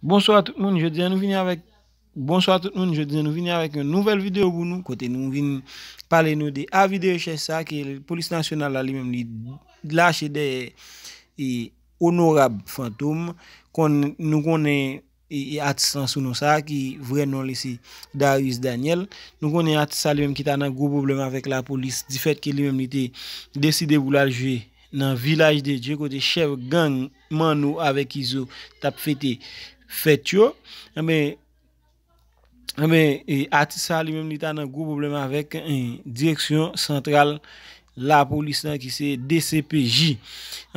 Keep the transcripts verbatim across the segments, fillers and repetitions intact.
Bonswa tout moun, jodi a nou vini avèk Bonswa tout moun, jodi a nou vini avèk yon nouvèl videyo pou nou, kote nou vin pale nou de avi de rechèch sa ke polis nasyonal la li menm li lache dèyè e onorab Fantom, kon nou konnen e, e atis lan sou non sa ki vrè non li se Darius Daniel. Nou konnen atis sa li menm ki ta nan gwo pwoblèm avèk lapolis, difèt ke li menm li te deside pou l al jwe nan Vilaj de Dye kote chèf gang Manno avèk Izo t ap fete fèt yo. Enben, enben, e, atis sa li menm li ta nan gwo pwoblèm avèk e, direksyon santral lapolis lan ki se D C P J.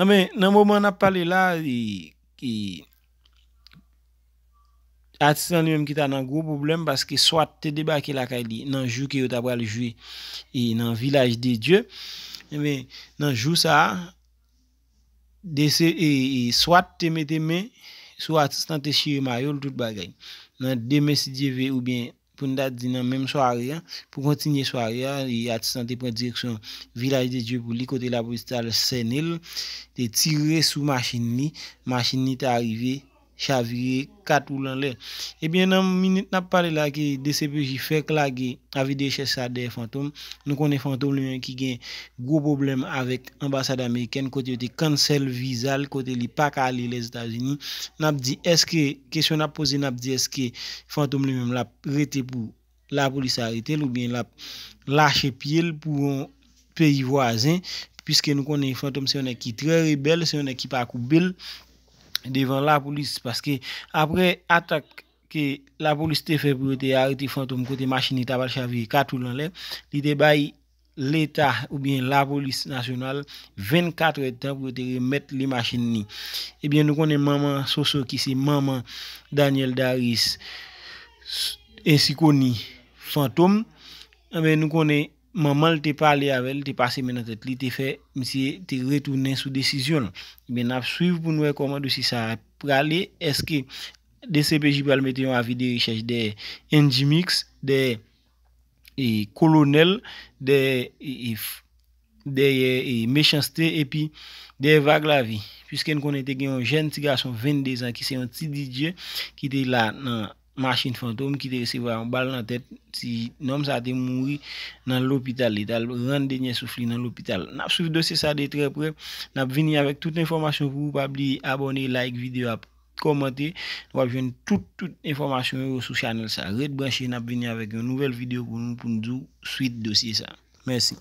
Enben, nan moman n ap pale la, e, e, atis lan li menm ki ta nan gwo pwoblèm paske swat te debake lakay li nan jou ke yo ta pral jwe e nan Vilaj de Dye. Enben, nan jou sa a, dese e, e swat te mete men sou atis lan, te chire mayo l, tout bagay. Nan demen, si Dye ve, oubyen pou n ta di nan menm sware a, pou kontinye sware a, e atis lan te pran direksyon Vilaj de Dye pou li, kote lapolis t al sènen l, te tire sou machin li, machin li ta rive chavire kat woul anlè. Ebyen, nan minit n ap pale la ke D C P J fèk lage avi de rechèch sa dèyè Fantom. Nou konnen Fantom li menm ki gen gwo pwoblèm avèk anbasad amerikèn kote yo te cancel viza l, kote li pa ka ale Lèzetazini. N ap di, èske, kesyon n ap poze, n ap di, èske Fantom li menm l ap rete pou lapolis arete l oubyen l ap lache pye l pou yon peyi vwazen, piske nou konnen Fantom se yon nèg ki trè rebèl, se yon nèg ki pa koube l devan lapolis, paske apre atak ke lapolis te fè pou yo te arete Fantom kote machin li ta pral chavire kat woul anlè, li te bay Leta oubyen lapolis nasyonal vennkat èdtan pou yo te remèt li machin li. Ebyen, nou konnen manman Soso ki se manman Daniel Darius, ensi koni Fantom, enben, nou konnen manman l te pale avè l, te pase men nan tèt li, te fè misye te retounen sou desizyon l. Ebyen, n ap swiv pou n wè kòman dosye sa a prale. Èske D C P J pral mete yon avi de rechèch dèyè N G Mix, dèyè e, Kolonèl, dèyè e, e, f- dèyè e, Mechanste, epi dèyè Vag Lavi. Piske n konnen te gen yon jèn ti gason venndezan ki se yon ti D J ki te la nan machin Fantom, ki te resevwa yon bal nan tèt. Ti nonm sa te mouri nan lopital, li t al rann dènyè souf li nan lopital. N ap swiv dosye sa de trè prè. N ap vini avèk tout enfòmasyon pou ou. Pa bliye abòne, like videyo a, kòmante. W ap jwenn tout, tout enfòmasyon yo sou chanèl sa. Ret branche, n ap vini avèk yon nouvèl videyo pou nou, pou n di w swit dosye sa. Mèsi.